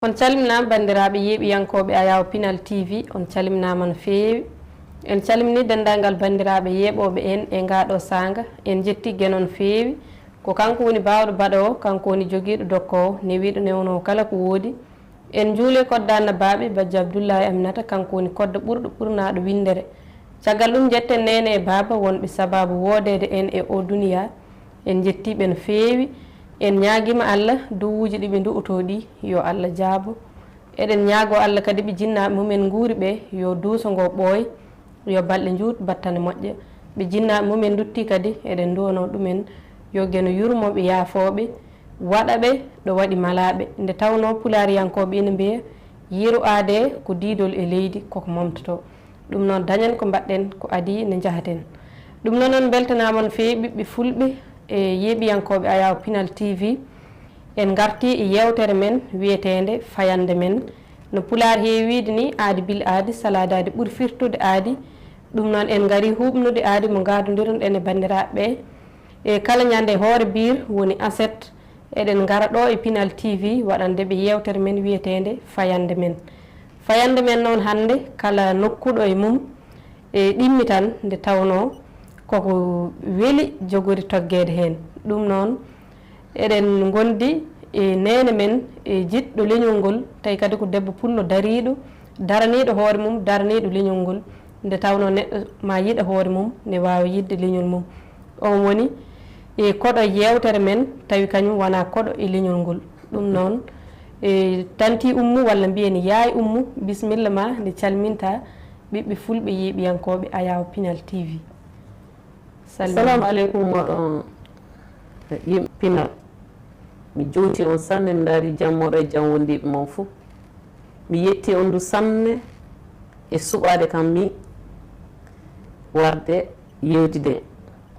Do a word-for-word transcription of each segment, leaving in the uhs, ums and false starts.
On calminaama, banndiraaɓe yeeɓiyankooɓe Ayaawo Pinal T V, on calminaama no feewi. En calminii denndaangal banndiraaɓe yeeɓooɓe en e ngaa ɗoo saanga. En njettii Geno no feewi. Ko kanko woni baawɗo baɗoowo, kanko woni jogiiɗo dokkoowo, newiiɗo newnoowo kala ko woodi. En njuulee kodda annabaaɓe, Bajjo Abdullaahi Aminata, kanko woni kodda ɓurɗo ɓurnaaɗo winndere. Caggal ɗum, njetten neene e baaba wonɓe sabaabu woodeede en e oo duniyaa. En njettii ɓe no feewi. En ñaagiima Alla, duwuuji ɗi ɓe ndu'utoo ɗii, yo Alla jaabo. Eɗen ñaagoo Alla kadi ɓe jinnaaɓe mumen nguuri ɓee, yo duuso ngoo ɓooy, yo balɗe njuut, battane moƴƴa. Ɓe jinnaaɓe mumen nduttii kadi, eɗen nduwanoo ɗumen, yo Geno yurmo ɓe, yaafoo ɓe, waɗa ɓe ɗo waɗi malaaɓe. Nde tawnoo pulaariyankooɓe ina mbiya, yiru aadee ko diidol e leydi, koko momtotoo. Ɗum noon, dañen ko mbaɗɗen, ko adii nde njahaten. Ɗum noon, on mbeltanaama no feewi, ɓiɓɓe fulɓe e yeeɓiyankooɓe Ayaawo Pinal T V. En ngartii e yeewtere men wiyeteende Fayannde Men. No Pulaar heewi wiyde nii, aadi bil aadi, salaadaadi ɓuri firtude aadi. Ɗum noon, en ngarii huuɓnude aadi mo ngaadondirnoɗen e banndiraaɓe ɓee. E kala ñande hoore biir woni aset, eɗen ngara ɗoo e Pinal T V waɗande ɓe yeewtere men wiyeteende Fayannde Men. Fayannde Men noon hannde, kala nokkuɗo e mum e ɗimmi tan, nde tawnoo koko weli jogori toggeede heen. Ɗum noon, eɗen ngondi e neene men, e jiɗɗo leñol ngol, tawi kadi ko debbo pullo dariiɗo, daraniiɗo hoore mum, daraniiɗo leñol ngol. Nde tawnoo neɗɗo maa yiɗa hoore mum, ne waawa yiɗde leñol mum. Oon woni e koɗo yeewtere men, tawi kañum wonaa koɗo e leñol ngol. Ɗum noon, e tanti Ummu, walla mbiyen yaay Ummu, bisimilla ma, nde calminta ɓiɓɓe fulɓe yeeɓiyankooɓe Ayaawo Pinal T V. Salaamu aleykum, moɗon yimɓe Pinal. Mi juuti on sanne, mi ndaari jam moɗo e jam wondiiɓe mon fuu. Mi yetti on du sanne e suɓaade kam mi warde yewtide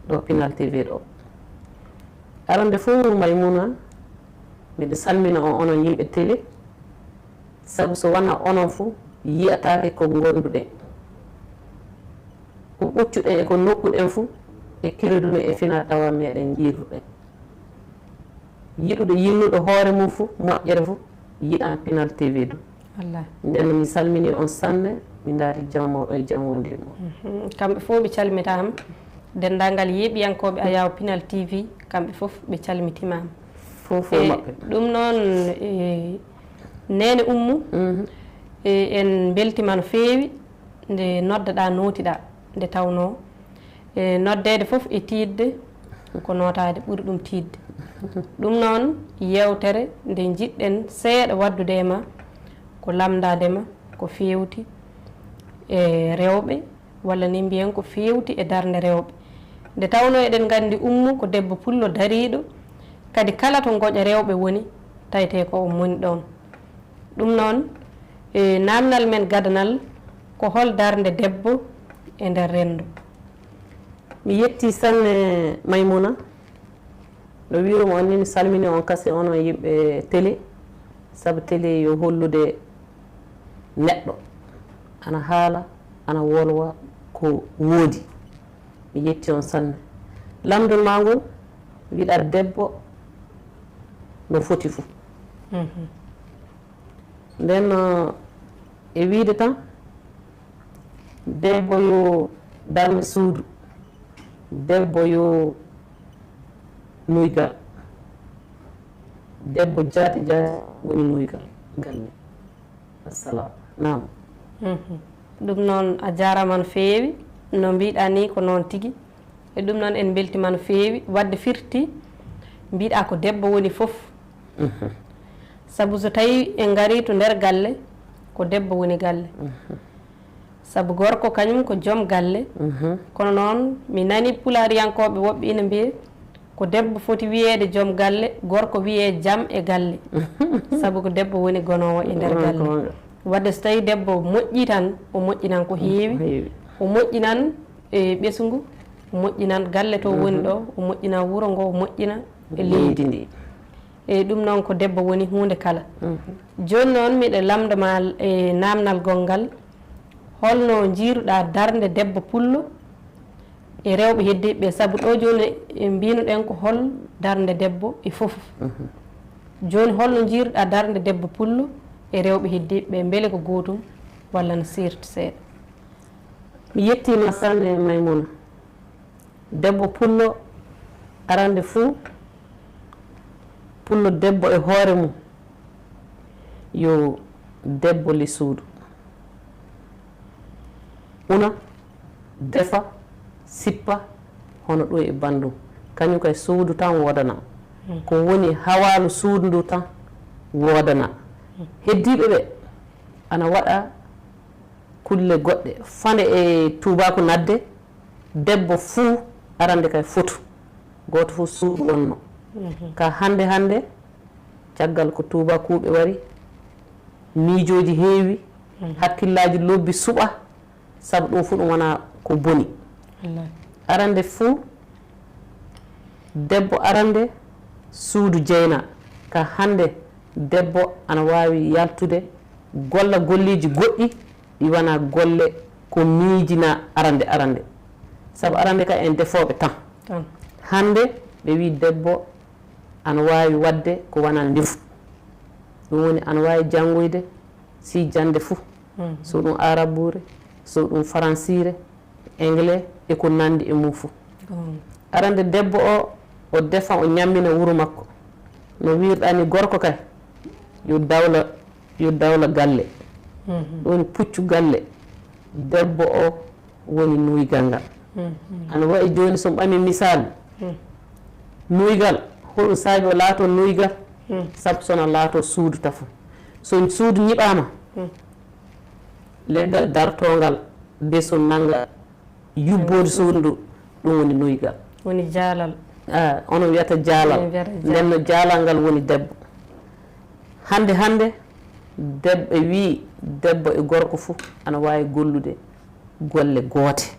ɗo Pinal T V ɗo. Arande fof, Maymuna, miɗo salmina on, onon yimɓe télé, sabu so wonaa onon fof, yiyataake ko ngonduɗen. Ko ɓuccuɗen e ko nokkuɗen fof, e keluduɗen e fina tawa meɗen njiiruɗen. Yiɗuɗo yinnuɗo hoore mum fof, moƴƴere fof, yiɗan Pinal T V du. Wallaahi. Nden noon, mi salminii on sanne, mi ndaari jam mawɗo e jam wondiiɓe mon. Mhm. Kamɓe fof ɓe calmitaama. Denndaangal yeeɓiyankooɓe Ayaawo Pinal T V, kamɓe fof ɓe calmitimaama. Fof fof e maɓɓe. Ɗum noon, e, Neene Ummu, mhm, e, en mbeltiima no feewi nde noddaɗaa, nootiɗaa, nde tawnoo e noddeede fof e tiiɗde, ko nootaade ɓuri ɗum tiiɗde. Ɗum noon, yeewtere nde njiɗɗen seeɗa waɗdude e ma, ko lamndaade ma ko feewti e rewɓe, walla ni mbiyen ko feewti e darnde rewɓe. Nde tawnoo eɗen nganndi Ummu ko debbo pullo dariiɗo, kadi kala to ngoƴa rewɓe woni, tawetee ko o moni ɗoon. Ɗum noon, e naamnal men gadanal, ko hol darnde debbo e nder renndo? Mi yetti sanne Maymuna. No wiirumo on ni, mi salmini on kasi, onon yimɓe télé, sabu télé yo hollude neɗɗo ana haala, ana wolwa ko woodi. Mi yetti on sanne. Lamndol maa ngol, wiɗa debbo no foti fof. Mhm. Nden, eh, e wiide tan, debbo yo darne suudu, debbo yo nuygal, debbo jaati jaati woni nuygal galle. Assalam. Naam. Mhm. Ɗum noon, a jaaraama no feewi. No mbiɗa ni, ko noon tigi. E ɗum noon, en mbeltiima no feewi. Waɗde firti, mbiɗa ko debbo woni fof. Mhm. Sabu so tawi en ngarii to nder galle, ko debbo woni galle. Mhm. Sabu gorko kañum ko joom galle. Mhm. Kono noon, mi nani pulaariyankooɓe woɓɓe ina mbiya, ko debbo foti wiyeede joom galle, gorko wiyee jam e galle. Sabu ko debbo woni gonoowo e nder galle. Goonga. Waɗde so tawi debbo moƴƴii tan, o moƴƴinan ko heewi. Ko heewi. O moƴƴinan e ɓesngu, o moƴƴinan galle to woni ɗo, o moƴƴinan wuro ngo, o moƴƴina e leydi ndi. Eyyi, ɗum noon ko debbo woni huunde kala. Mhm. Jooni noon, miɗo lamndo ma e naamnal gonngal, holno njiiruɗaa darnde debbo pullo e rewɓe heddiiɓe ɓe? Sabu ɗo jooni, e mbino-ɗen ko hol darnde debbo e fof. Mhm. Jooni, holno njiiruɗaa darnde debbo pullo e rewɓe heddiiɓe ɓe, mbele ko gootum walla no seerti seeɗa? Mi yettiima sanne Maymuna. Debbo pullo, arande fuu, pullo debbo e hoore mum, yo debbo le suudu. Una, defa, sippa, hono ɗum e banndum. Kañum kay suudu tan woodana. Ko woni hawaalu suudu ndu tan woodana. Heddiiɓe ɓe ana waɗa kulle goɗɗe. Fande e tuubaaku nadde, debbo fuu arande kay fotu. Gooto fuu suudu wonno. Ka hannde hannde, caggal ko tuubakuuɓe wari, miijooji heewi, hakkillaaji lobbi suɓa, sabu ɗum fuu ɗum wonaa ko boni. Wallaahi. Arande fuu, debbo arande suudu jeyna. Ka hannde, debbo ana waawi yaltude golla golleeji goɗɗi ɗi wonaa golle ko miijinaa arande arande. Sabu arande ka en defooɓe tan. Tan. Hannde, ɓe wiyi debbo ana waawi waɗde ko wonaa ndefu. Ɗum woni ana waawi janngoyde si jannde fuu. So ɗum aarabuure, so ɗum faransiire, engle e ko nanndi e mum fuu. Arande debbo o, o defa, o ñammina wuro makko. No wiirɗaa ni, gorko kay, yo dawla, yo dawla galle. Ɗum woni puccu galle. Debbo o woni nuygal ngal. Ana wayi jooni, so mi ɓami misal, nuygal, hoɗum saabi o laato nuygal? Sabu so na laato suudu tafo. So suudu ñiɓaama, leggal dartoongal, de so nannga yubboode suudu ndu, ɗum woni nuygal. Woni jaalal. Ah, onon wiyata jaalal. Onon wiyata jaalal. Nden no jaalal ngal woni debbo. Hannde hannde, debbo e wii, debbo e gorko fuu ana waawi gollude golle goote.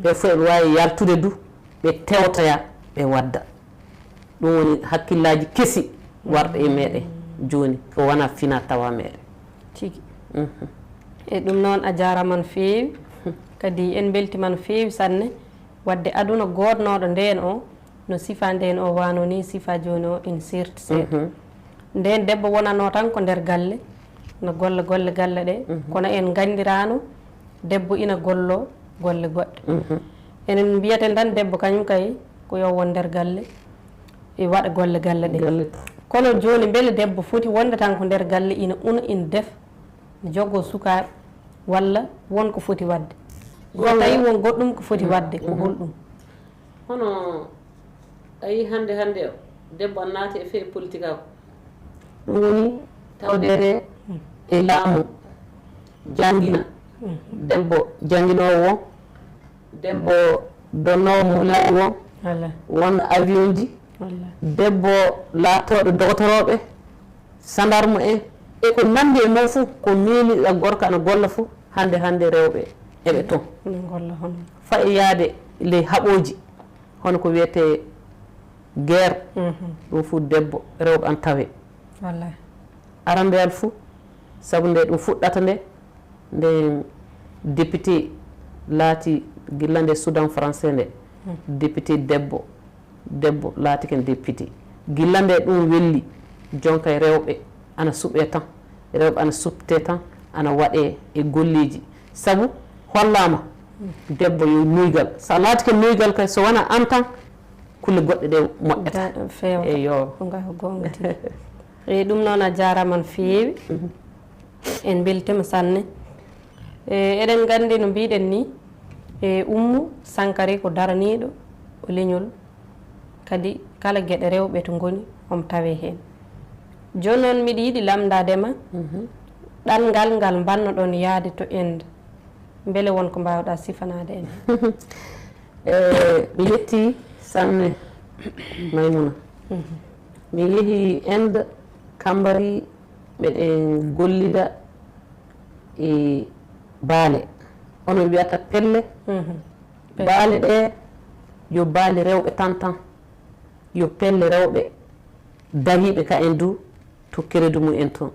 Ɓe fof eɓe waawi yaltude du, ɓe tewtoya, ɓe wadda. Ɗum woni hakkillaaji kesi warɗo e meɗen jooni, ko wona fina tawa meɗen. Tigi. E ɗum noon, a jaaraama no feewi. Kadi en mbeltiima no feewi sanne. Wadde aduna goodnooɗo ndeen o, no sifa ndeen o wano ni, sifa jooni o ina seerti seeɗa. Ndeen debbo wonanoo tan ko nder galle, no golla golle galle ɗe, kono en nganndirano debbo ina gollo golle goɗɗe. Enen mbiyaten tan debbo kañum kay ko yo won nder galle, e waɗa golle galle ɗe. Kono jooni mbele debbo foti wonde tan ko nder galle ina una, ina defa, ne jogo sukaaɓe, walla won ko foti waɗde? So tawi won goɗɗum ko foti waɗde, ko holɗum? Hono a yii hannde hannde o, debbo ana naati e fee politique o. Ɗum woni tawdeede e laamu, janngina. Debbo jannginoowo o, debbo donnoowo mulaari o, walla won avion ji, walla debbo laatooɗo dogotorooɓe, sandarmu en, e ko nanndi e mum fof, ko miiliɗa gorko ana golla fof, hannde hannde rewɓe eɓe toon. Ene golla hono. Fayi yaade ley haɓooji, hono ko wiyetee guerre, ɗum fof debbo, rewɓe ana tawee. Wallaahi. Arandeyal fof, sabu nde ɗum fuɗɗata nde, nde député laati gila nde Soudan français nde, député debbo, debbo laatike député. Gila nde ɗum welli, jooni kay rewɓe ana suɓee tan, rewɓe ana suɓtee tan, ana waɗee e golleeji. Sabu hollaama debbo yo nuygal. So a laatike nuygal kay, so wonaa aan tan, kulle goɗɗe ɗe moƴƴata. Feewata. Eyo. Ko ngaa ko goonga tigi. Eyi, ɗum noon a jaaraama no feewi. En mbeltiima sanne. E, eɗen nganndi no mbiɗen ni, e, Ummu Sankare ko daraniiɗo o leñol, kadi kala geɗe rewɓe to ngoni, omo tawee heen. Jooni noon miɗo yiɗi lamndaade ma, ɗanngal ngal mbannoɗon yahde to Inde, mbele won ko mbaawɗaa sifanaade en? E, mi yetti sanne, Maymuna. Mi yehi Inde, Kambari, meɗen gollida e baale. Onon wiyata pelle. Baale ɗe, yo baale rewɓe tan tan. Yo pelle rewɓe dariiɓe ka en du to keredu mum en toon.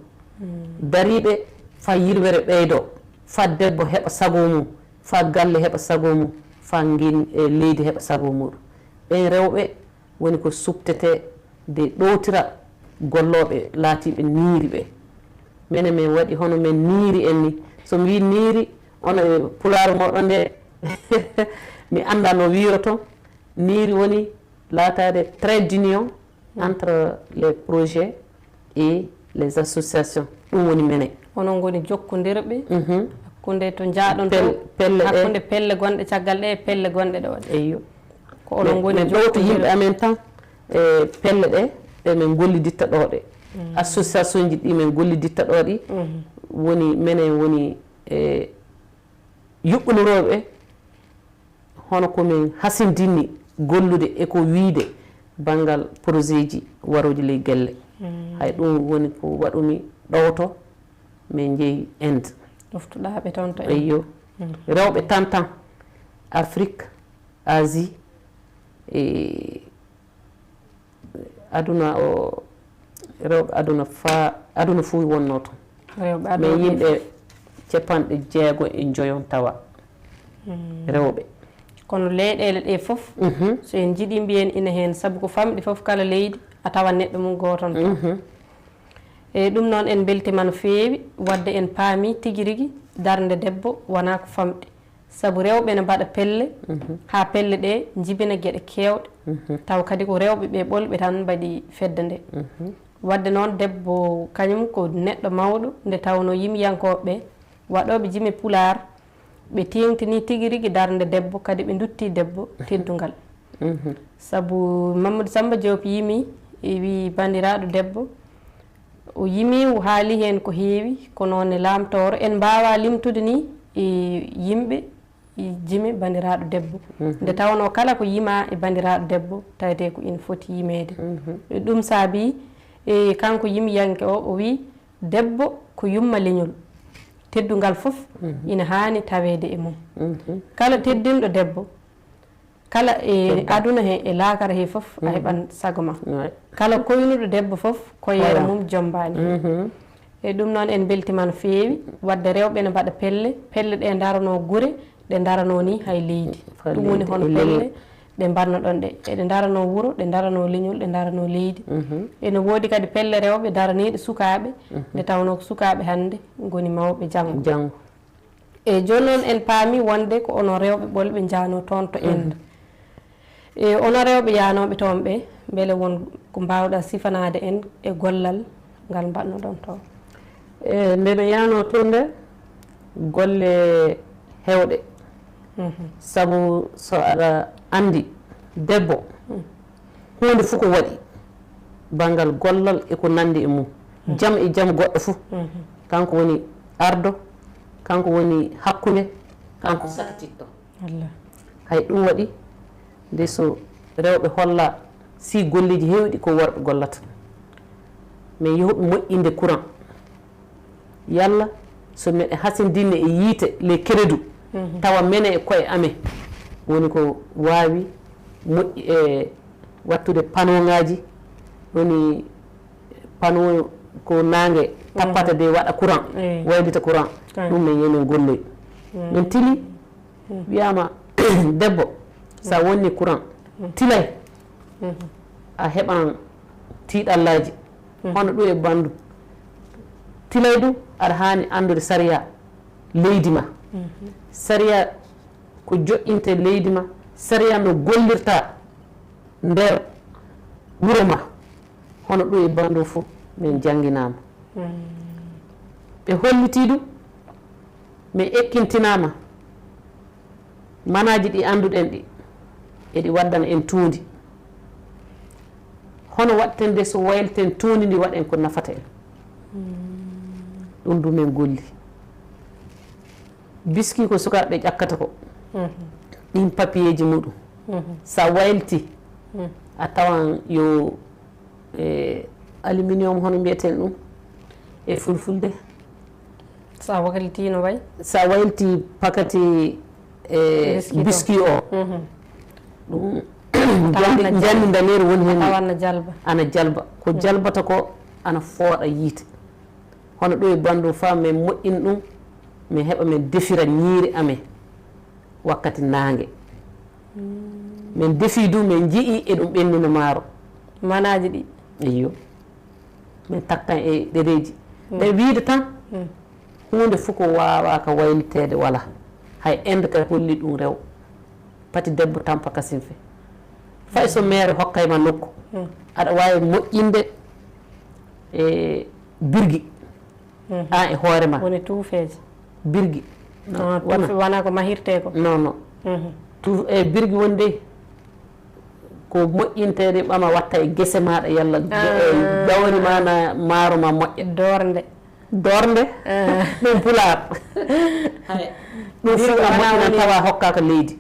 Dariiɓe faa yirwere ɓeydoo, faa debbo heɓa sago mum, faa galle heɓa sago mum, faa ngin-, e leydi heɓa sago muɗum. Ɓen rewɓe woni ko suɓtetee de ɗowtira gollooɓe laatiiɓe niiri ɓe. Mene min waɗi hono min niiri en ni. So mi wii niiri, ono e pulaar mooɗon nde, mi anndaa no wiiroton. Niiri woni laataade trait d'union entre les projets et les associations. Ɗum woni mene. Onon ngoni jokkondirɓe Mhm. hakkunde to njaaɗon Pel- to, pelle ɗe. hakkunde pelle gonɗe caggal ɗe e pelle gonɗe ɗo ɗe. Eyyo. Ko onon Min- ngoni min ɗowto jokkondirɓe. yimɓe amen tan e pelle ɗe, ɗe min golliditta ɗo ɗe. Association ji ɗi min golliditta ɗo ɗi. Mhm. Woni menen woni e yuɓɓinirooɓe hono ko min hasindini gollude e ko wiyde banngal projet ji warooji ley gelle. Mm. Hay ɗum woni ko waɗumi ɗowto min njehi Inde. Ɗoftuɗaa ɓe toon to Inde. Eyyo. Mm. Rewɓe tan tan, Afrique, Asie, e aduna o, rewɓe aduna faa, aduna fuu wonnoo toon. Rewɓe Mais aduna yimɓe fof. capanɗe jeego e njoyon tawa Mm. rewɓe. Kono leyɗeele ɗe fof, Mhm. so en njiɗi mbiyen ina heen, sabu ko famɗi fof kala leydi a tawa neɗɗo mum gooto on toon. Mhm. E ɗum noon en mbeltiima no feewi, wadde en paami tigi rigi darnde debbo wonaa ko famɗi. Sabu rewɓe ene mbaɗa pelle, Mhm. haa pelle ɗe njibina geɗe keewɗe. Mhm. Taw kadi ko rewɓe ɓe ɓolɓe tan mbaɗi fedde nde. Mhm. Wadde noon debbo kañum ko neɗɗo mawɗo nde tawnoo yimiyankooɓe ɓe, waɗooɓe jime pulaar, ɓe teeŋtini tigi rigi darnde debbo, kadi ɓe nduttii debbo teddungal. Mhm. Sabu Mamadou Samba Diop yimi, e wii banndiraaɗo debbo, o yimi, o haali heen ko heewi, ko noon ne laamtooro. En mbaawaa limtude ni e yimɓe, e jime banndiraaɗo debbo. Mhm. Nde tawnoo kala ko yimaa e banndiraaɗo debbo, tawetee ko ina foti yimeede. Mhm. E ɗum saabii, e kanko yimiyanke o, o wii, debbo ko yumma leñol. Teddungal fof Mhm. ina haani taweede e mum. Mhm. Kala teddinɗo debbo, kala e Debbo. aduna he, e laakara he fof, a Mhm. heɓan sago ma. Ouais. Kala koynuɗo debbo fof, koyeere Voilà. mum jommbaani. Mhm. E ɗum noon, en mbeltiima no feewi. Wadde rewɓe ene mbaɗa pelle, pelle ɗe ndaranoo gure, ɗe ndaranoo ni hay leydi. Faa Ɗum woni leydi hono e leñol. pelle ɗe mbaɗnoɗon ɗe. Eɗe ndaranoo wuro, ɗe ndaranoo leñol, ɗe ndaranoo leydi. Mhm. Ene woodi kadi pelle rewɓe daraniiɗe sukaaɓe, Mhm. nde tawnoo ko sukaaɓe hannde ngoni mawɓe janngo. Janngo. E jooni noon en paami wonde ko onon rewɓe ɓolɓe njahnoo toon to Mhm. Inde. E onon rewɓe yahnooɓe toon ɓe, mbele won ko mbaawɗaa sifanaade en e gollal ngal mbaɗnoɗon toon? E nde mi yahnoo toon nde, golle heewɗe. Mhm. Sabu so aɗa anndi debbo, Mhm. huunde fof ko waɗi, banngal gollal e ko nanndi e mum. Mhm. Jam e jam goɗɗo fof. Mhm. Kanko woni ardo, kanko woni hakkunde, kanko sakkitinɗo. Wallaahi. Hay ɗum waɗi, nde so rewɓe holla si golleeji heewɗi ko worɓe gollata. Mais yo ɓe moƴƴinde courant. Yalla so meɗen hasindinne e yiite, les crédits, Mhm. tawa mene e koye amen woni ko waawi moƴƴi e wattude panneau ŋaaji, woni panneau ko naange tappata Mhm. de waɗa courant, Eey. waylita courant. Kay. Ɗum men yemen golloy. Mhm. Min tini, Mhm. wiyaama debbo, so a wonni courant, Mhm. tilay, Mhm. a heɓan tiiɗallaaji. Mhm. Hono ɗum e ɓanndu. Tilay du, aɗa haani anndude sariya leydi ma. Mhm. Sariya ko joƴƴinte leydi ma. Sariya no gollirta nder wuro ma. Hono ɗum e ɓanndu fof, min jannginaama. Mhm. Ɓe hollitii ɗum, min ekkintinaama. Manaaji ɗi annduɗen ɗi, eɗi waddana en tuundi. Hono waɗten de so waylten tuundi ndi waɗen ko nafata en? Ɗum du min golli. Biski ko sukaaɓe ƴakkata ko. Mhm. Ɗin papiyeeji muɗum. Mhm. Sa waylti, Mhm. a tawan yo, e, aluminium, hono mbiyeten ɗum e fulfulde? Sa waylti no way? Sa waylti pakati, e, Biski to. biski o. Mhm. Ɗum A tawan na jandi, jandi jalba. Daneeri woni A heen. Tawan na jalba. Ana jalba. Ko Mhm. jalbata ko ana fooɗa yiite. Hono ɗo e banndum fa min moƴƴin ɗum, min heɓa min defira ñiiri amen wakkati naange. Mm. Min defi du, min nji'i eɗum ɓennina maaro. Manaaji ɗi? Iyo. Min takkan e ɗereeji. Ɓe wiide tan, huunde fof ko waawaaka wayliteede wala. Hay Inde kay holli ɗum rew. Pati debbo tampa kasim fe. Fay so meere hokkay ma nokku, aɗa waawi moƴƴinde e birgi. Aan e hoore ma. Woni tuufeeje. Birgi. Ah, wona. Tuufe wona ko mahirtee ko. Non, non. Tuuf-, e birgi woni de ko moƴƴinteede, ɓama watta e gese maaɗa yalla, ah, gawri ma na maaro ma moƴƴa. Doornde. Doornde. Ah. Ɗum pulaar. Hay. Ɗum fof a moƴƴinan tawa hokkaaka leydi.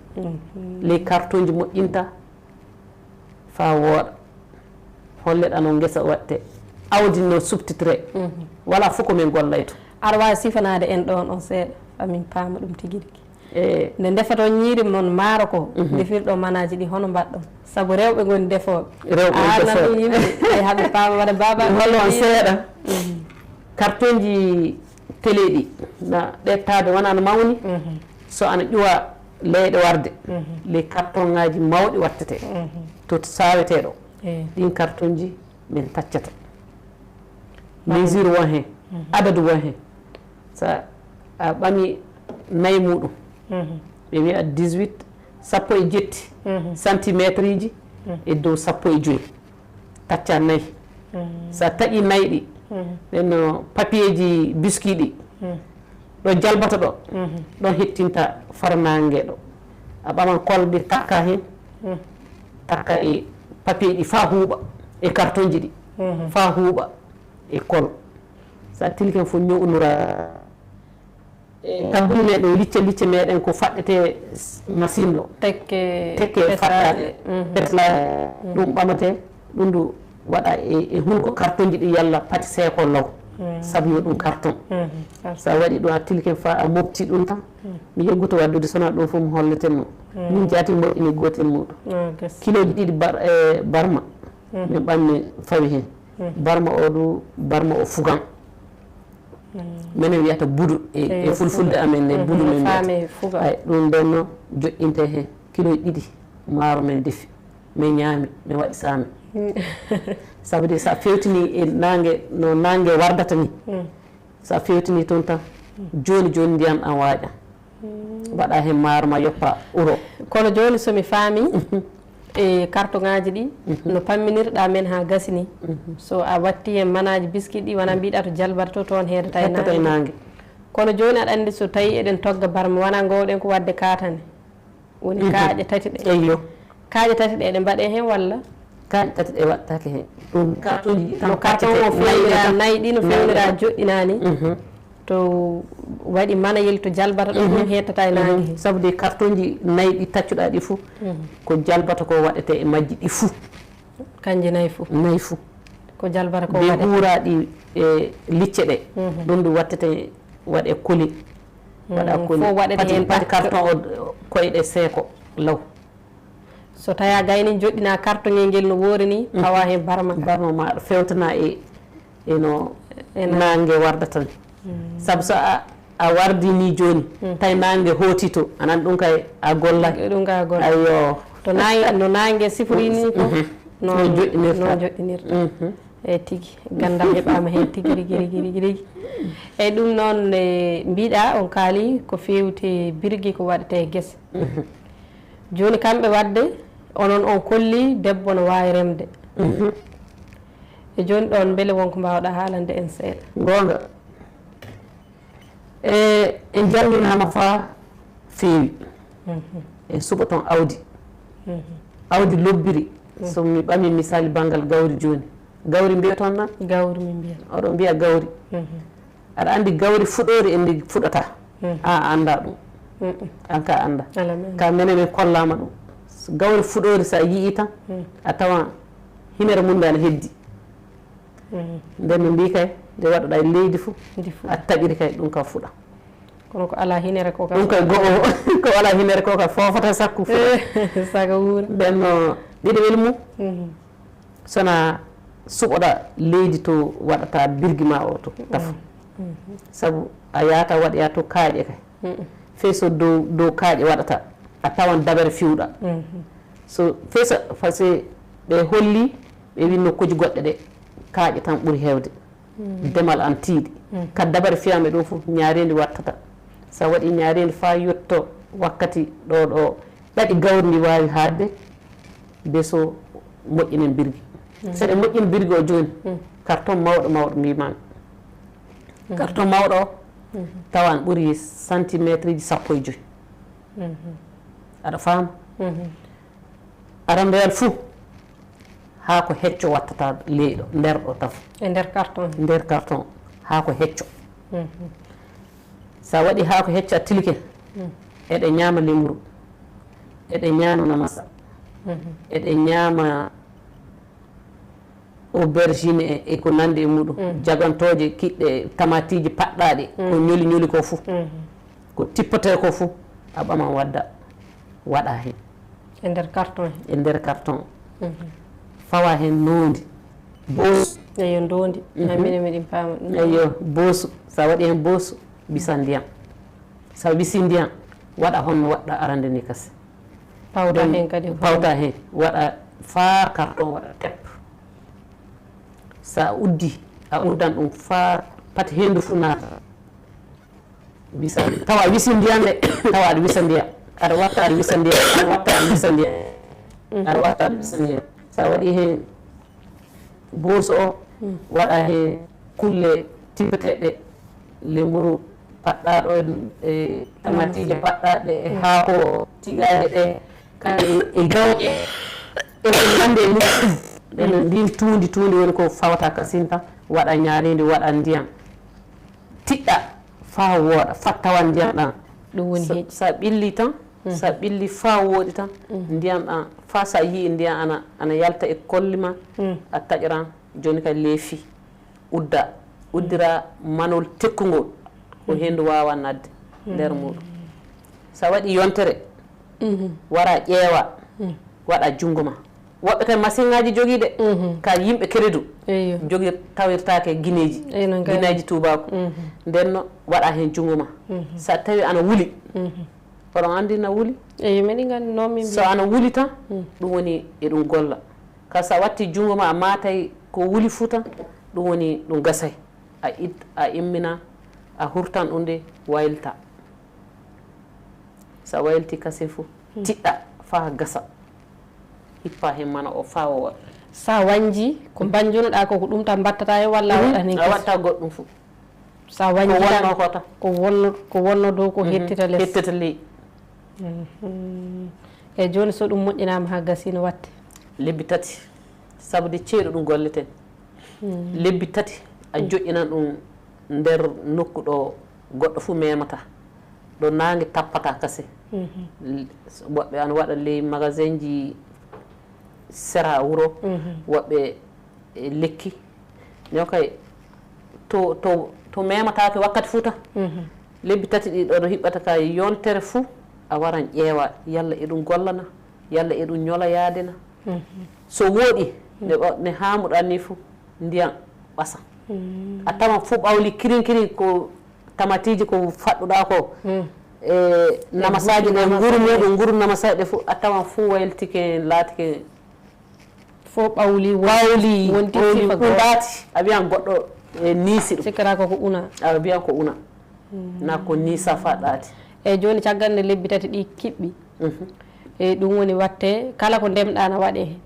Ley cartonji moƴƴinta faa wooɗa. Holleɗa no ngesa waɗte. Awdi no subtitre. Wala fof ko min gollay to. Aɗa waawi sifanaade en ɗoon on seeɗa, faa min paama ɗum tigi rigi. E nde ndefaton ñiiri mon maaro ko, ndefirɗon manaaji ɗi, hono mbaɗɗon? Sabu rewɓe ngoni defooɓe. Rewɓe ngoni defooɓe. Ɗum yimɓe, e haɓe paama waɗa baaba. Hollo on seeɗa. Kartonji télé ɗi, na ɗettaade wona no mawni. So ana ƴuwa leyɗe warde, les cartonŋaaji mawɗi wattete. To saaweteeɗo. Ɗin kartonji min taccata. Mesure won heen, adadu won heen. So a ɓami nayi muɗum, ɓe wiya dix-huit, sappo e jetti centimétre ji e dow sappo e joyi. Tacca nayi. So a taƴi nayi ɗi, ɗen no papier ji biscuit ɗi, ɗo jalbata ɗo, ɗon hettinta fara naange ɗo. A ɓaman kol ɗi takka heen, takka e papier ɗi faa huuɓa, e cartonji ɗi faa huuɓa, e kol. So a tilken fof ñownora. E kaddule ɗo licce, licce meɗen ko faɗɗete machine ɗo. Tekke, tekke fetlaaɗe. Fetlaaɗe. Ɗum ɓamate, ɗum ndu waɗa e, e hunko cartonji ɗi yalla pati seeko law. Sabu yo ɗum carton. So a waɗi ɗum a tilken fa a mofti ɗum tan. Mi yeggoto waddude sona ɗum fof mi holleten no. Min jaati moƴƴini gootel muɗum. Kiloji ɗiɗi bar-, e barma. Min ɓammi fawi heen. Barma o du, barma o fugan. Minen wiyata budu e, e fulfulde amen nde, budu min wiyata. Ay, ɗum nden noon joƴƴinte heen kiloji ɗiɗi maaro min defi, min ñaami, min waɗi saami. Sabu de so a fewtini e naange, no naange wardata ni, so a fewtini toon tan, jooni jooni ndiyan ɗan waaƴa. Mbaɗa heen maaro ma yoppa uro. Kono jooni so mi faami, e carton ŋaaji ɗi, no pamminirɗa men haa gasi ni. So a watti heen manaaji biskit ɗi, wona mbiɗa to jalbata to, toon heedata e naange. Kono jooni aɗa anndi so tawi eɗen togga barma, wona ngoowɗen ko waɗde kaatane. Woni kaaƴe tati ɗe. Eyyo. Kaaƴe tati ɗe, ɗe mbaɗe heen walla? Kaaƴe tati ɗe waɗtake heen. Ɗum carton ji ɗi tan. No carton o fewnira nayi ɗi, no fewnira joɗɗinaani. To waɗi manayel to jalbata ɗum, ɗum hettata e naange heen. Sabu de carton ji nayi ɗi taccuɗa ɗi fof, ko jalbata ko waɗete e majji ɗi fof. Kanji nayi fof. Nayi fof. Ko jalbata ko waɗete. Huura ɗi e licce ɗe. Ɗum ɗum wattete waɗe koli. Waɗa koli. Fof waɗete heen pati carton o koyɗe seeko law. So tawi a gayni joɗɗina carton ngel ngel no woori ni, pawa heen barma ka. Barma ma fewtana e, e no naange wardata ni. Sabu so a, a wardi ni jooni, tawi naange hooti to, anan ɗum kay a gollay. Ɗum kay a gollay. Ayyo. To naange, no naange sifori ni fof, noon joɗɗinirta. Noon joɗɗinirta. E tigi, ganndal heɓaama heen tigi rigi, rigi, rigi, rigi. Eyi, ɗum noon, e, mbiɗa on kaali ko feewti birgi ko waɗete e gese. Jooni kamɓe waɗde, onon on kolli debbo no waawi remde. E jooni ɗoon, mbele won ko mbaawɗa haalande en seeɗa? Goonga. E, en jannginaama faa feewi. En suɓo toon awdi. Awdi lobbiri. So mi ɓami misali banngal gawri jooni. Gawri mbiya toon na? Gawri min mbiya. Oɗo mbiya gawri. Aɗa anndi gawri fuɗoori e ndi fuɗata. A annda ɗum. An ka annda. Ka menen min kollaama ɗum. So gawri fuɗoori so a yii tan, a tawan hinere mum nde ana heddi. Nden no mbii kay, nde waɗuɗa e leydi fof, a taƴiri kay ɗum ka fuɗa. Kono ko alaa hinere ko ka. Ɗum kay go'o, ko alaa hinere ko ka foofata sakku fuɗa. Saka wuura. Nden no ɗiɗo weli mum. Sona suɓoɗa leydi to waɗata birgi ma o to tafa. Sabu a yaata waɗoya to kaaƴe kay. Fey so dow, dow kaaƴe waɗata, a tawan dabere fiwɗa. So fey so, parce que ɓe holli, ɓe wi nokkuuji goɗɗe ɗe, kaaƴe tan ɓuri heewde. Demal an tiiɗi. Ka dabare fiyaama ɗum fof, ñaareendi wattata. So a waɗii ñaareendi faa yotto wakkati ɗo, ɗo ɗaɗi gawri ndi waawi haaɗde, beso moƴƴinen birgi. So eɗen moƴƴina birgi o jooni, carton mawɗo mawɗo mbiimaami. Carton mawɗo o, tawa ana ɓuri centimétre ji sappo e joyi. Aɗa faama? Arandeere fuu, haa ko hecco wattata leyɗo, nder ɗo tafo. E nder carton. Nder carton, haa ko hecco. So a waɗii haa ko hecco, a tilike, eɗe ñaama lemuru, eɗe ñaama namasa, eɗe ñaama aubergine e, e ko nanndi e muɗum, jagantooje kiɗɗe, tamatiiji paɗɗaaɗi, ko ñoli ñoli ko fuu, ko tippetee ko fuu, a ɓaman wadda, waɗa heen. E nder carton he. E nder carton. Fawa heen ndoondi. Boosu. Eyo, ndoondi. Minen miɗen paama ɗum. Eyo, boosu. So a waɗi heen boosu, bisa ndiyam. So a wisi ndiyam, waɗa hono waɗɗa arande ni kasi. Pawta heen kadi. Pawta heen. Waɗa faa carton waɗa tep. So a uddi, a uddan ɗum faa pati henndu fuu naata. Bisa, tawa a wisi ndiyam de, tawa aɗa wisa ndiyam. Aɗa watta aɗa wisa ndiyam, aɗa watta aɗa wisa ndiyam. Aɗa watta aɗa wisa ndiyam. So a waɗi heen booso o, waɗa heen kulle tippeteeɗe, lemuru paɗɗaaɗo e tamatiije paɗɗaaɗe e haako tigaaje ɗe, kadi e gawƴe e ko nanndi e mum. Ɗen ndin tuundi, tuundi woni ko fawta kasinta, waɗa ñaarindi, waɗa ndiyam. Tiɗɗa faa wooɗa, faa tawa ndiyam ɗam. Ɗum woni heƴi. So a ɓilli tan, so a ɓilli faa wooɗi tan, ndiyam ɗam, faa so a yii ndiyam ana, ana yalta e kolli ma, a taƴoran, jooni kay leefi, udda, uddira manol tekkungol, ko henndu waawa naatde nder muuɗum. So a waɗi yontere, wara ƴeewa, waɗa junngo ma. Woɓɓe kay masiŋaaji jogii de, ka yimɓe keredu jogir, tawirtaake gineeji, gineeji tuubaaku. Nden no waɗa heen junngo ma. So a tawi ana wuli, oɗon anndi na wuli? Eyi, miɗen anndi noon min. So ana wuli tan, ɗum woni eɗum golla. Ka so a watti junngo ma, a maatay ko wuli fuu tan, ɗum woni ɗum gasay. A it, a immina, a hurtan ɗum de, waylta. So a waylti kasin fof, tiɗɗa faa gasa. Hippa heen mana o faa o waɗa. So a wañji, ko mbañjunoɗaa ko, ko ɗum tan mbattata heen walla a waɗat heen a kesi? Waɗta goɗɗum fof. So a wañji ko wonno ko tan. Ko wonno, ko wonno dow ko hettita les. Hettita ley. Mhm. E jooni so ɗum moƴƴinaama haa gasii no waɗte? Lebbi tati. Sabu de ceeɗu ɗum golleten. Lebbi tati a joƴƴinan ɗum nder nokku ɗo goɗɗo fof memata, ɗo naange tappata kase. Woɓɓe ana waɗa ley magasinji sera wuro, woɓɓe e lekki. Ñoo kay to, to, to memataake wakkati fof tan. Lebbi tati ɗi ɗo hiɓɓata ka yontere fof a waran ƴeewa yalla eɗum gollana, yalla eɗum ñola yaade na. So wooɗi, ne ɓa-, ne haamuɗaa ni fof, ndiyam ɓasa. A tawan fof ɓawli kirin kirin ko tamatiiji ko faɗɗuɗaa ko. E namasaaji ɗe, nguru muuɗum, nguru namasaaji ɗe fof, a tawan fof waylitike, laatike. Fof ɓawli, won-, ɓawli, wonti ɓawli sifa ɗum gooto. Ɗaati, a wiyan goɗɗo e niisi ɗum. Sikkata ko ko una. A wiyan ko una. Na ko niisa fa ɗaati. Eyi, jooni caggal nde lebbi tati ɗi kiɓɓi. Eyi, ɗum woni waɗte kala ko ndemɗaa na waɗe heen.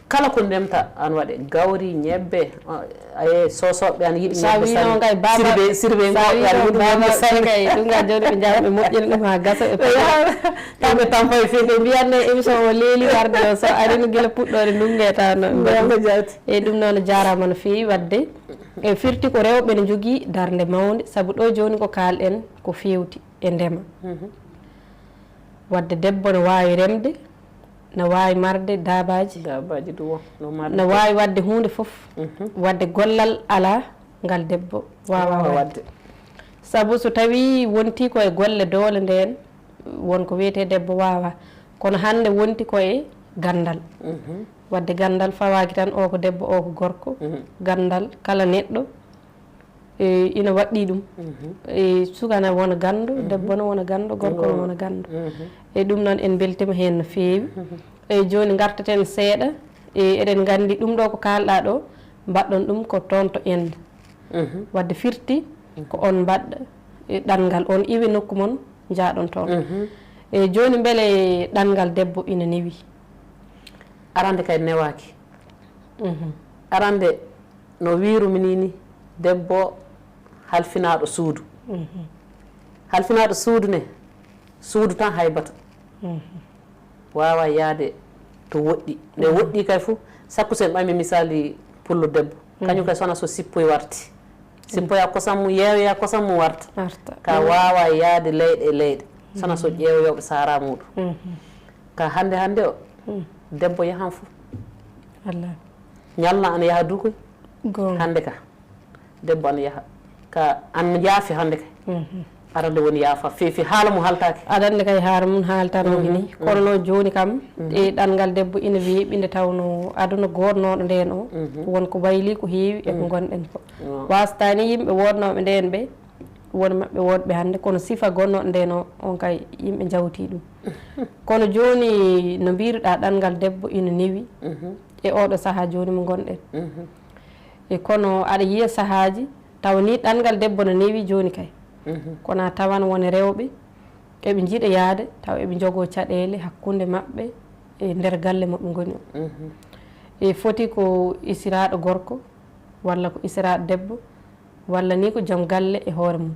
Kala ko ndemta ana waɗe, gawri, ñebbe, a, aye, sosoɓe ana yiɗi. Sa ñebbe wino sani. Ngay baba, sirbe, sirbe sa ngo, wino ana yiɗi baba, ñebbe sani. Kay, ɗum nga jooni ɓe njaha ɓe moƴƴina ɗum haa gasa ɓe pata. Kamɓe tampa e fii. Ɓe mbiyan ne émission o leeli warde o, so ari no gila puɗɗoore ndungu e tawno. Mbiyam ko jaati. Eyi, ɗum noon jaaraama no feewi waɗde. E firti ko rewɓe ne njogii darnde mawnde, sabu ɗo jooni ko kaalɗen ko feewti e ndema. Waɗde debbo no waawi remde, no waawi marde daabaaji. Daabaaji ɗum won, no marde. No waawi waɗde huunde fof. Waɗde gollal alaa ngal debbo waawaa waɗde. Sabu so tawii wontii ko e golle doole ndeen, won ko wiyetee debbo waawaa. Kono hannde wonti ko e ganndal. Waɗde ganndal fawaaki tan o ko debbo, o ko gorko. Ganndal kala neɗɗo, e, ina waɗɗii ɗum. E, suka na wona ganndo, debbo na wona ganndo, gorko na wona ganndo. E ɗum noon en mbeltiima heen no feewi. E jooni ngartaten seeɗa, e eɗen nganndi ɗum ɗo ko kaalɗaa ɗo, mbaɗɗon ɗum ko toon to Inde. Waɗde firti, Ko on mbaɗɗa e ɗanngal, on iwi nokku mon, njaaɗon toon. E jooni, mbele ɗanngal debbo ina newi? Arande kay newaaki. Arande, no wiirumi nii ni, debbo halfinaaɗo suudu. Halfinaaɗo suudu ne, suudu tan haybata. Waawaa yahde to woɗɗi. Nde woɗɗi kay fof, sakko so en ɓami misaali pullo debbo. Kañum kay sona so sippoy warti. Sippoya kosam mum, yeewoya kosam mum warta. Warta. Ka waawaa yahde leyɗe e leyɗe. Sona so ƴeewoyooɓe saara muɗum. Ka hannde hannde o, debbo yahan fof. Wallaahi. Ñalla ana yaha du koy. Goonga. Hannde ka. Debbo ana yaha. Ka ana yaafi hannde kay. Arande woni yaafa. Feefi haala mum haltaaki. Aɗa anndi kay haala mum haaltaano ko nii. Kono noon jooni kam, e ɗanngal debbo ina weeɓi nde tawnoo aduna goodnooɗo ndeen o, won ko waylii ko heewi e ko ngonɗen ko. Waastaa ni yimɓe woodnooɓe ndeen ɓe, won maɓɓe woodɓe hannde, kono sifa gonnooɗo ndeen o, on kay yimɓe njawtii ɗum. Kono jooni no mbiiruɗaa ɗanngal debbo ina newi e ooɗo sahaa jooni mo ngonɗen. E kono aɗa yiya sahaaji tawa ni ɗanngal debbo no newi jooni kay. Kono a tawan won rewɓe eɓe njiɗa yahde tawa eɓe njogoo caɗeele hakkunde maɓɓe e nder galle mo ɓe ngoni o. E foti ko isiraaɗo gorko walla ko isiraaɗo debbo walla ni ko joom galle e hoore mum.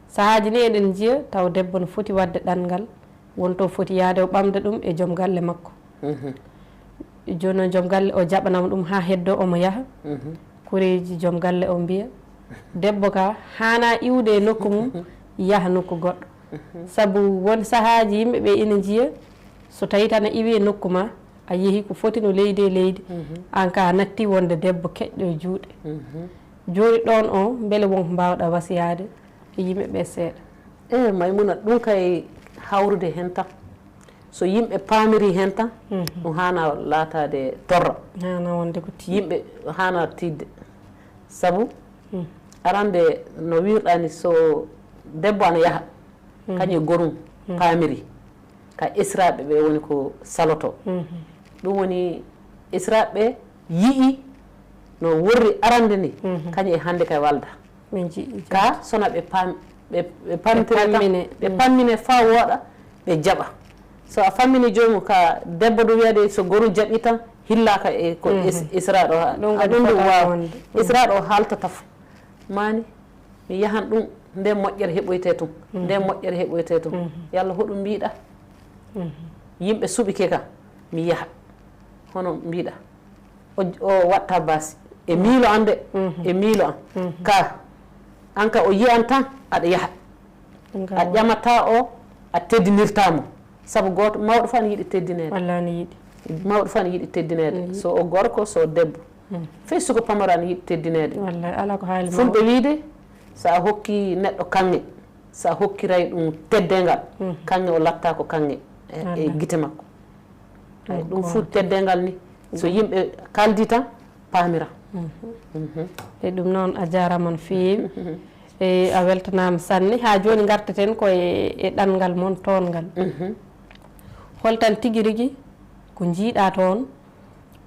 Sahaaji ni eɗen njiya tawa debbo no foti waɗde ɗanngal, won to foti yahde o ɓamda ɗum e joom galle makko. Jooni noon joom galle o jaɓanamo ɗum haa heddoo omo yaha. Koreeji joom galle o mbiya, debbo ka haanaa iwde e nokku mum, yaha nokku goɗɗo. Sabu won sahaaji yimɓe ɓe ina njiya, so tawi tan a iwi e nokku ma, a yehi ko foti no leydi e leydi, aan ka a natti wonde debbo keƴɗo e juuɗe. Jooni ɗoon o, mbele won ko mbaawɗaa wasiyaade e yimɓe ɓe seeɗa? E Maymuna, ɗum kay hawrude heen tan. So yimɓe paamiri heen tan, ɗum haanaa laataade torra. Haanaa wonde ko tiiɗi. Yimɓe haanaa tiiɗde. Sabu, arande no wiirɗaa ni, so debbo ana yaha, kañum e gorum paamiri, ka esiraaɓe ɓe woni ko saloto. Ɗum woni esiraaɓe ɓe yi'i no worri arande ni, kañum e hannde kay walda. Ɓe njiɗi. Ka sona ɓe pam-, ɓe, ɓe pamtire tan, pammine. Ɓe pammine faa wooɗa, ɓe jaɓa. So a fammini joomum ka debbo ɗum wiyade so gorum jaɓi tan, hillaaka e ko is-, isiraaɗo ha-, ɗum a kadi ɗum ɗum fotaa waawa. Wonde. Isiraaɗo o haaltata fof. Maani, mi yahan ɗum, nde moƴƴere heɓoyte tun, nde moƴƴere heɓoyte tun. Yalla hoɗum mbiɗa? Yimɓe suɓike ka, mi yaha. Hono mbiɗa? O, o watta baasi. E miilo an de, e miilo an. Ka, an ka o yiyan tan, aɗa yaha. Ɗum kam a woni ƴamata o, a teddinirta mo. Sabu gooto, mawɗo fof ana yiɗi teddineede. Wallaahi ana yiɗi. Mawɗo fof ana yiɗi teddineede. Ana yiɗi. So o gorko, so o debbo. Fay suka pamaro ana yiɗi teddineede. Wallaahi, alaa ko haali mawɗo. Fulɓe wiide, so a hokki neɗɗo kaŋŋe, so a hokkiray ɗum teddeengal, kaŋŋe o latta ko kaŋŋe e, e gite makko. Ay, ɗum fof teddeengal ni. So yimɓe kaldi tan, paamira. E ɗum noon, a jaaraama no feewi. E, a weltanaama sanne. Haa jooni ngarteten ko e, e ɗanngal mon toon ngal. Holtan tigi rigi ko njiiɗaa toon,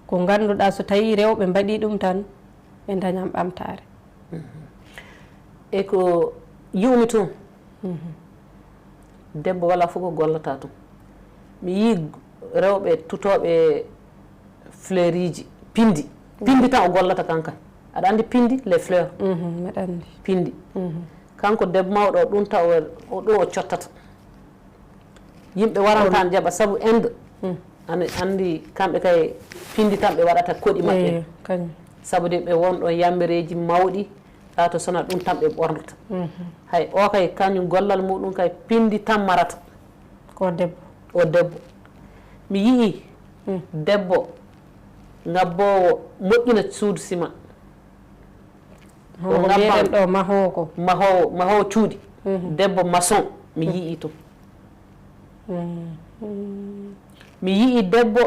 ko ngannduɗaa so tawii rewɓe mbaɗii ɗum tan, ɓe ndañan ɓamtaare? E ko yi'umi toon, debbo walaa fof ko gollata toon. Mi yii rewɓe tutooɓe fleuriji, pindi. Pindi tan o gollata kanka. Aɗa anndi pindi, les fleurs? Mbeɗa anndi. Pindi. Kanko debbo mawɗo o, ɗum taw o, o, ɗum o cottata. Yimɓe waran tan jaɓa, sabu Inde, ana anndi kamɓe kay pindi tan ɓe waɗata koɗi maɓɓe. Eey, kañum. Sabu de ɓe won ɗon yambereeji mawɗi, haa to sona ɗum tan ɓe ɓornata. Hay o kay kañum gollal muɗum kay pindi tan marata. Ko debbo. O debbo. Mi yi'i debbo ngabboowo moƴƴina suudu sima. Hono ko mbiyeɗen ɗo mahoowo ko. Mahoowo, mahoowo cuuɗi. Debbo maçon, mi yi'i ɗum. Mi yi'i debbo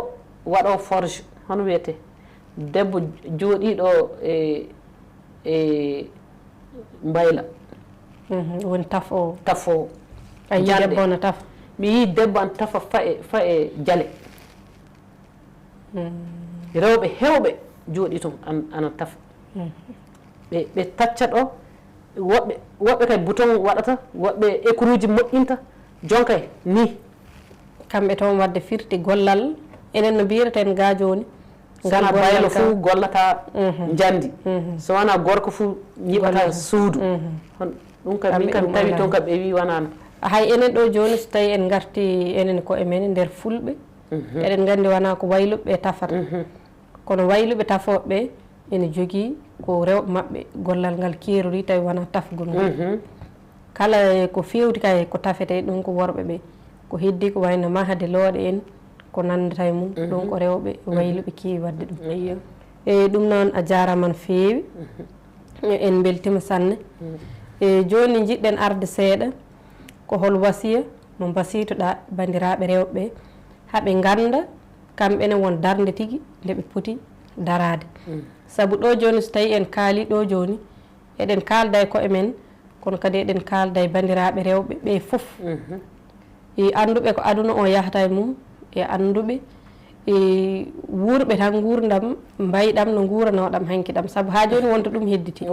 waɗoowo forge, hono wiyetee? Debbo jooɗiiɗo e, e mbayla. Woni tafoowo. Tafoowo. A yi'i debbo no tafa? Mi yi'i debbo ana tafa fa e, fa e jale. Rewɓe heewɓe jooɗii toon, an-, ana tafa. Ɓe, ɓe tacca ɗo, Woɓɓe woɓɓe kay bouton waɗata, woɓɓe écrouji moƴƴinta. Jonkay ni. Kamɓe toon waɗde firti gollal, enen no mbiyraten gaa jooni. Sona baylo fof gollata njandi. So wona gorko fof ñiɓata suudu. Ɗum kam min kam tawi toon kam ɓe wi wonano. Hay enen ɗo jooni so tawi en ngarti enen ko e men nder fulɓe, eɗen nganndi wona ko wayluɓe tafata. Kono wayluɓe tafooɓe ɓe ene njogii ko rewɓe maɓɓe gollal ngal keerori tawi wonaa tafgol ngol. Kala ko feewti kay ko tafetee ɗum ko worɓe ɓe. Ko heddii ko wayno mahde looɗe en ko nanndata e mum, ɗum ko rewɓe wayluɓe keewi waɗde ɗum. Eyi ɗum noon a jaaraama no feewi. En mbeltiima sanne. E jooni njiɗɗen arde seeɗa ko hol wasiya mo mbasiytoɗaa banndiraaɓe rewɓe ɓe haa ɓe ngannda kamɓe ne won darnde tigi nde ɓe poti daraade. Sabu ɗo jooni so tawii en kaalii ɗo jooni eɗen kaalda e koye men kono kadi eɗen kaalda e banndiraaɓe rewɓe ɓe fof. E annduɓe ko aduna o yahata e mum, e annduɓe e wuurɓe tan nguurndam mbayɗam no nguuranooɗam hanki ɗam sabu haa jooni wonta ɗum hedditi.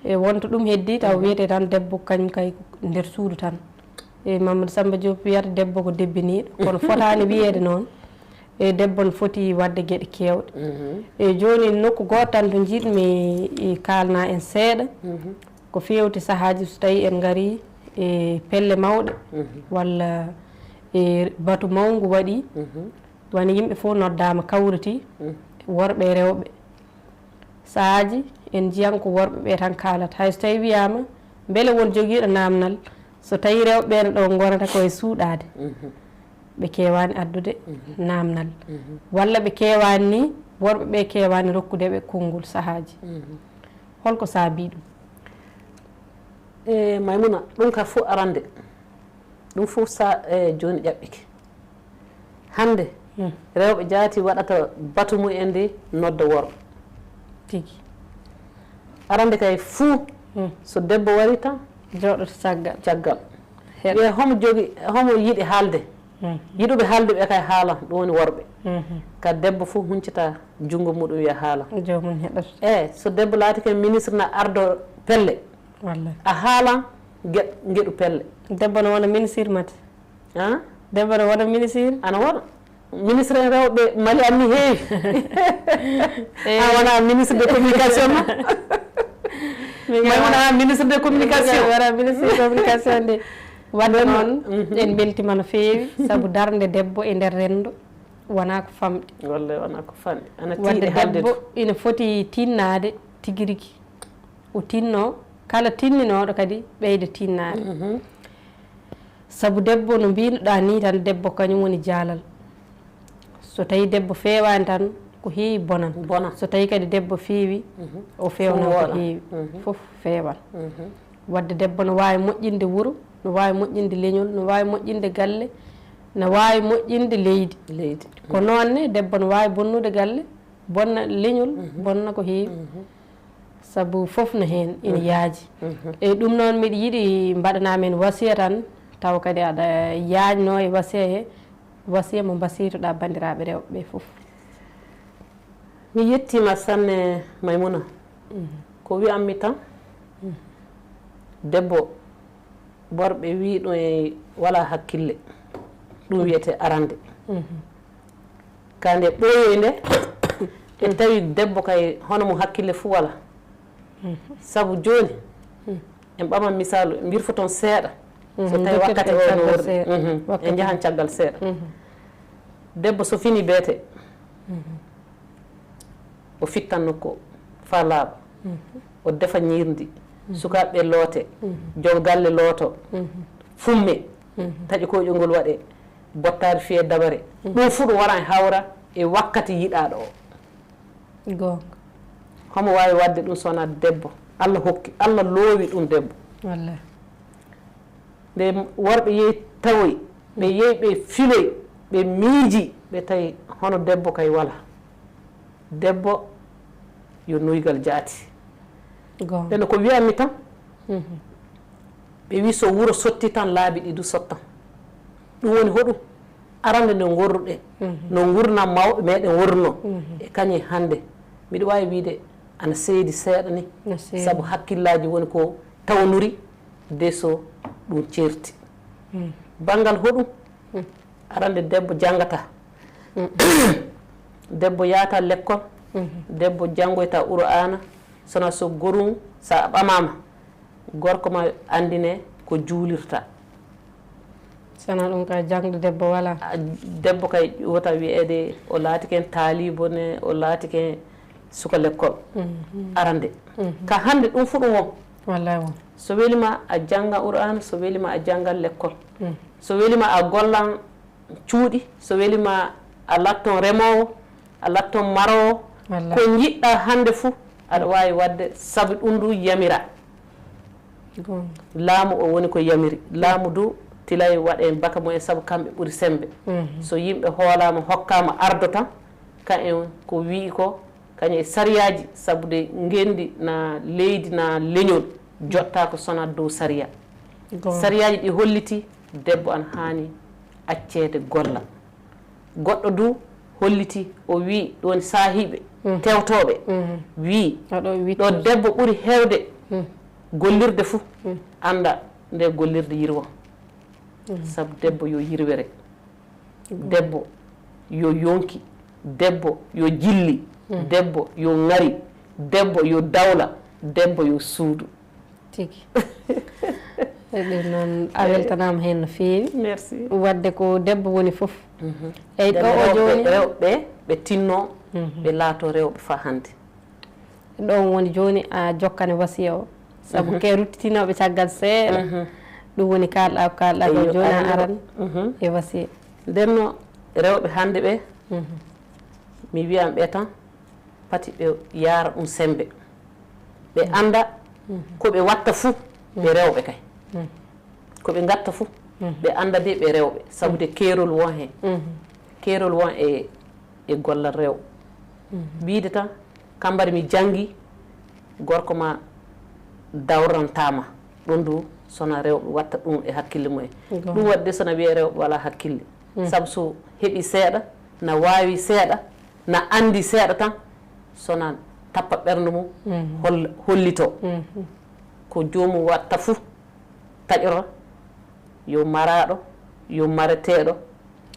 E wonta ɗum heddii taw wiyetee tan debbo kañum kay nder suudu tan. E Mamadou Samba Diop wiyata debbo ko debbiniiɗo kono fotaani wiyeede noon. E debbo no foti waɗde geɗe keewɗe. E jooni nokku gooto tan to njiɗmi kaalna en seeɗa. Ko feewti sahaaji so tawii en ngarii e pelle mawɗe walla e batu mawngu waɗii wano yimɓe fof noddaama kawriti worɓe e rewɓe. Sahaaji en njiyan ko worɓe ɓe tan kaalata hay so tawii wiyaama mbele won jogiiɗo naamnal so tawii rewɓe ɓe no ɗo ngonata ko e suuɗaade. Ɓe keewaani addude naamnal walla ɓe keewaani ni worɓe ɓe keewaani rokkude ɓe konngol sahaaji. Holko saabii ɗum? E Maymuna, ɗum ka fof arande ɗum fof sa e jooni ƴaɓɓike. Hannde rewɓe jaati waɗata batu mum en nde nodda worɓe. Tigi. Arande kay fuu so debbo wari tan jooɗoto caggal. Caggal. Wiye homo jogi homo yiɗi haalde. Yiɗuɓe haalde ɓe kay haala ɗum woni worɓe. Ka debbo fof huncata junngo muɗum wiya haala. Joomum heɗoto. E so debbo laati kay ministre na ardo pelle. Wallay. A haalan geɗ- geɗu pelle. Debbo no wona ministre mate. Debbo no wona ministre. Ana wona. Ministre en rewɓe Mali anni heewi. A wona ministre de communication ma. Maymuna a ministre de communication. Wona ministre de communication de. Wadde noon en mbeltima no feewi sabu darnde debbo e nder renndo wona ko famɗi. Wallay wona ko famɗi. Ana tiiɗi haalde debbo ina foti tinnaade tigi rigi. O tinno kala tinninooɗo kadi ɓeyda tinnaade. Sabu debbo no mbiinuɗaa nii tan debbo kañum woni jaalal. So tawii debbo feewaani tan ko heewi bonan. Bonan. So tawii kadi debbo feewi o feewnan ko heewi. Fof feewan. Wadde debbo no waawi moƴƴinde wuro, no waawi moƴƴinde leñol, no waawi moƴƴinde galle, no waawi moƴƴinde leydi. Leydi. Ko noon ne debbo no waawi bonnude galle, bonna leñol, bonna ko heewi. Sabu fof no heen ina yaaji. Eyi ɗum noon miɗo yiɗi mbaɗanaa men wasiya tan tawa kadi aɗa yaajnoo e wasiya he wasiya mo mbasiytoɗaa banndiraaɓe rewɓe ɓee fof. Mi yettiima sanne Maymuna. Ko wi'ammi tan debbo worɓe wii ɗum e walaa hakkille ɗum wiyetee arande. Ka nde ɓooyoy nde ɓe tawi debbo kay hono mo hakkille fuu walaa. Sabu jooni en ɓaman misaalu en mbirfoton seeɗa. So tawi wakkati o no worri en njahan caggal seeɗa. Debbo so fini beete o fittan nokku o faa laaɓa. O defa ñiirndi, sukaaɓe ɓe loote, joom galle looto, fumme, taƴi koyɗol ngol waɗe, bottaari fiyee dabare. Ɗum fuu ɗum waran hawra e wakkati yiɗaaɗo o. Goonga. Homo waawi waɗde ɗum so wonaa debbo? Allah hokki, Allah loowi ɗum debbo. Wallaahi. Nde worɓe yehi tawoyi, ɓe yehi ɓe filoyi, ɓe miiji, ɓe tawi hono debbo kay walaa. Debbo yo nuygal jaati. Goonga. Ɓe no ko wiyatmi tan, ɓe wi so wuro sotti tan laabi ɗi du sottan. Ɗum woni hoɗum? Arande nde ngorruɗen, no ngurnam mawɓe meɗen worruno, e kañum hannde. Miɗo waawi wiide Ana seedi seeɗa ni. Sabu hakkillaaji woni ko tawnuri de so ɗum ceerti. Banngal hoɗum? Arande debbo janngata. Debbo yahata lekkol. Debbo janngoyta Qur'aana. Sona so gorum sa ɓamama, gorko ma anndine ko juulirta. Sona ɗum ka jangde debbo wala. Debbo kay wota wiyeede o laatike taalibo ne, o laatike suka lekkol. Arande ka hannde ɗum fu ɗum won. Wallahi won. So welima a jannga Qur'aana, so welima a jannga lekkol. So welima a gollan cuuɗi, so welima a latton remoowo, a latton maroowo. Ko njiɗɗa hannde fu aɗa waawi waɗde, sabu ɗum ndu yamira. Laamu o woni ko yamiri. Laamu du tilay waɗe baka mumen sabu kamɓe ɓuri semmbe. So yimɓe hoolaama, hokkaama ardo tan, ka en ko wi'i ko, kañum e sariyaaji, sabu de ngenndi na leydi na leñol jotta ko sona dow sariya. Sariyaaji ɗi holliti debbo ana haani acceede golla. Goɗɗo du holliti, o wi'i, ɗum woni saahiiɓe tewtooɓe wi'i ɗo debbo ɓuri heewde gollirde fu, annda nde gollirde yirwa. Sabu debbo yo yirwere, debbo yo yonki, debbo yo jilli, debbo yo ŋari, debbo yo dawla, debbo yo suudu. Tigi. Ɗum noon a weltanaama heen no feewi. Merci. Waɗde ko debbo woni fof. Eyi ɗo o jooni. Rewɓe ɓe tinno ɓe laato rewɓe faa hannde. Ɗo on woni jooni a jokkane wasiya o. Sabu ke ruttitinooɓe caggal seeɗa. Ɗum woni kaalɗa ko kaalɗa ko jooni a aran e wasiya. Nden no rewɓe hannde ɓe mi wiyan ɓe tan pati ɓe yaara ɗum semmbe. Ɓe annda ko ɓe watta fuu ɓe rewɓe kay. Ko ɓe ngatta fuu ɓe annda de ɓe rewɓe, sabu de keerol won heen. Keerol won e e gollal rewɓe. Wiide tan kambari mi janngi, gorko ma dawrantaama. Ɗum du sona rewɓe watta ɗum e hakkille mumen. Ɗum waɗi de sona wiyee rewɓe wala hakkille. Sabu so heɓi seeɗa, na waawi seeɗa, na anndi seeɗa tan, sona tappa ɓernde mum hollito ko joomum watta fuu taƴoro, yo maraaɗo, yo mareteeɗo.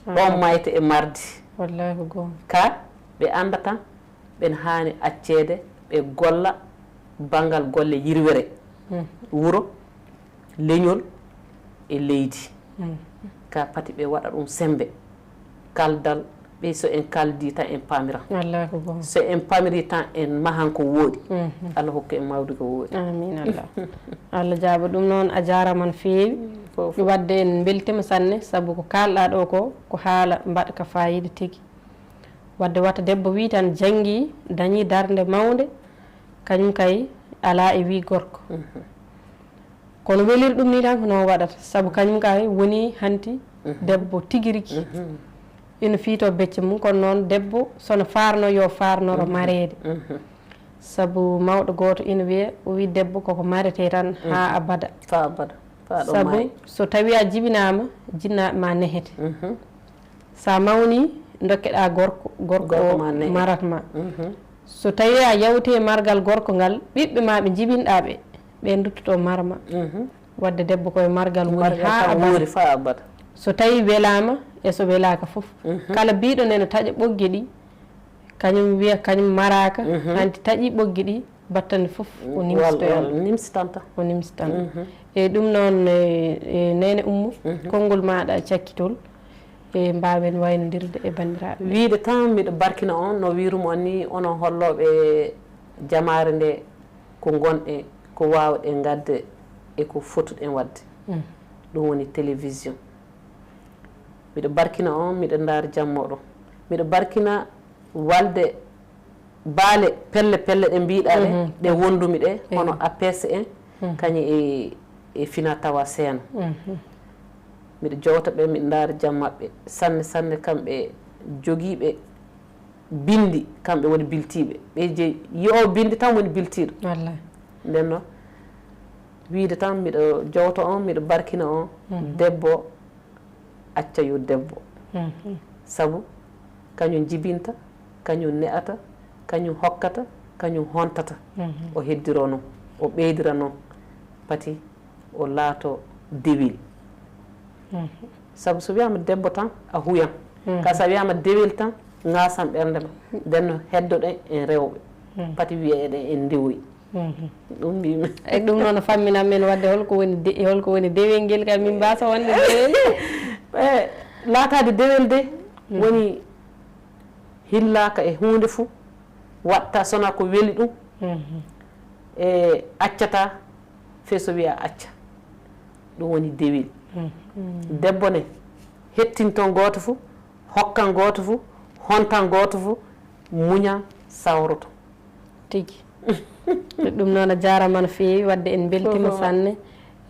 Ɗoon mayte e mardi. Wallaahi ko goonga. Ka ɓe annda tan ɓen haani acceede ɓe golla banngal golle yirwere wuro, leñol e leydi. Ka pati ɓe waɗa ɗum semmbe. Kaldal ɓe so en kaldii tan en paamiran. Wallaahi ko goonga. So en paamirii tan en mahan ko wooɗi. Allah hokku en mawde ko wooɗi. Amiin Allah. Allah jaaba ɗum noon a jaaraama no feewi. Waɗde en mbeltiima sanne sabu ko kaalɗaa ɗoo ko ko haala mbaɗka faayiida tigi. Waɗde wata debbo wii tan janngii dañii darnde mawnde kañum kay alaa e wii gorko. Kono weliri ɗum ni tan ko noon waɗata sabu kañum kay woni hanti debbo tigi rigi. Ina fiito becce mum kono noon debbo sono faarno yo faarnoro mareede. Sabu mawɗo gooto ina wiya o wi debbo koko marete tan haa abada. Faa abada. Faa ɗo maayi. Sabu so tawi a jibinaama jinnaaɓe ma nehete. Sa mawni dokkeɗa gorko gorko o marat ma. So tawi a yawti e margal gorko ngal ɓiɓɓe ma ɓe jibinɗa ɓe ɓen duttoto mara ma. Wadde debbo koye margal woni ha abada. So tawi welama e so welaka fof. Kala biɗo nena taƴa ɓoggi ɗi kañum wiya kañum maraka hanti taƴi ɓoggi ɗi. Battane fof o nimsitoyal. Nimsitanta. O nimsitanta. Eyyi ɗum noon e neene Ummu konngol maɗa cakkitol e mbawen waynodirde e bandiraɓe. Wiide tan miɗo barkina on no wirumo ni onon holloɓe jamaare nde ko gonɗe ko wawɗe gadde e ko fotuɗen wadde. Ɗum woni télévision. Miɗo barkina on miɗo ndaari jammoɗo miɗo barkina walde baale pelle pelle ɗe mbiɗa ɗe ɗe wondumi ɗe hono apes en kañum e e fina tawa seena. Miɗo jowta ɓe miɗo ndaari jam maɓɓe sanne sanne kamɓe jogiiɓe bindi kamɓe woni biltiiɓe ɓe je yi'o bindi tan woni biltiiɗo. Nden noon wiide tan miɗo jowta on miɗo barkina on debbo acca yo debbo. Sabu kañum jibinta, kañum ne'ata, kañum hokkata, kañum hontata. O heddiro noon, o ɓeydira noon, pati o laato dewel. Sabu so wiyaama debbo tan a huyan, ka so a wiyaama dewel tan ŋaasan ɓernde ma. Nden no heddoɗen en rewɓe, pati wiyeɗen en ndewoyi. Ɗum mbimi. E ɗum noon famminan men wadde holko woni de- holko woni dewel ngel, ka min mbasa wonde dewel. E laataade dewel de woni hillaaka e huunde fuu, watta sona ko weli ɗum. E accata fee so wiya acca. Ɗum woni dewel. Debbo ne hettinton gooto fuu, hokkan gooto fuu, hontan gooto fuu, muñan, sawroto. Tigi. Ɗum noon a jaaraama no feewi, wadde en mbeltima sanne.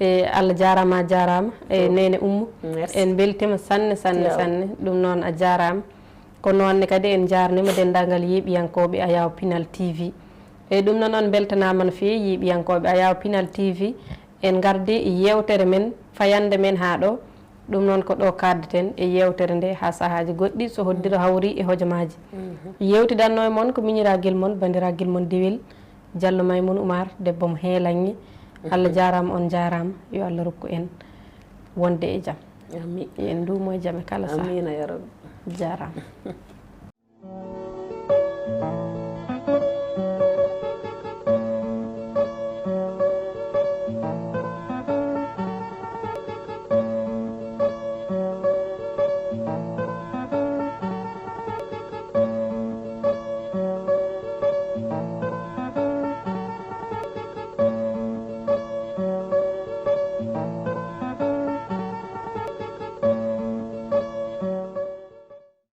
E Allah jaaraama, a jaaraama. E neene Ummu, en mbeltima sanne, sanne, sanne. Ɗum noon a jaaraama. Ko noon ne kadi en njaarnima denndaangal yeeɓiyankooɓe Ayaw Pinal T V. E ɗum noon on mbeltanaama no feewi yeeɓiyankooɓe Ayaw Pinal T V. En ngardi yeewtere men, fayannde men haa ɗo. Ɗum noon ko ɗo kaaddeten e yeewtere nde haa sahaaji goɗɗi so hoddiro hawri e hojomaaji. Yeewtidanno e mon ko miñiraagel mon, banndiragel mon dewel, Jallo Maymun Umar, debbo mo Heelaŋŋe. Allah jaaraama, on njaaraama. Yo Allah rokku en wonde e jam. Amin. En nduumo e jam e kala sahaa. Amiina ya Rabbi. Jaaraama.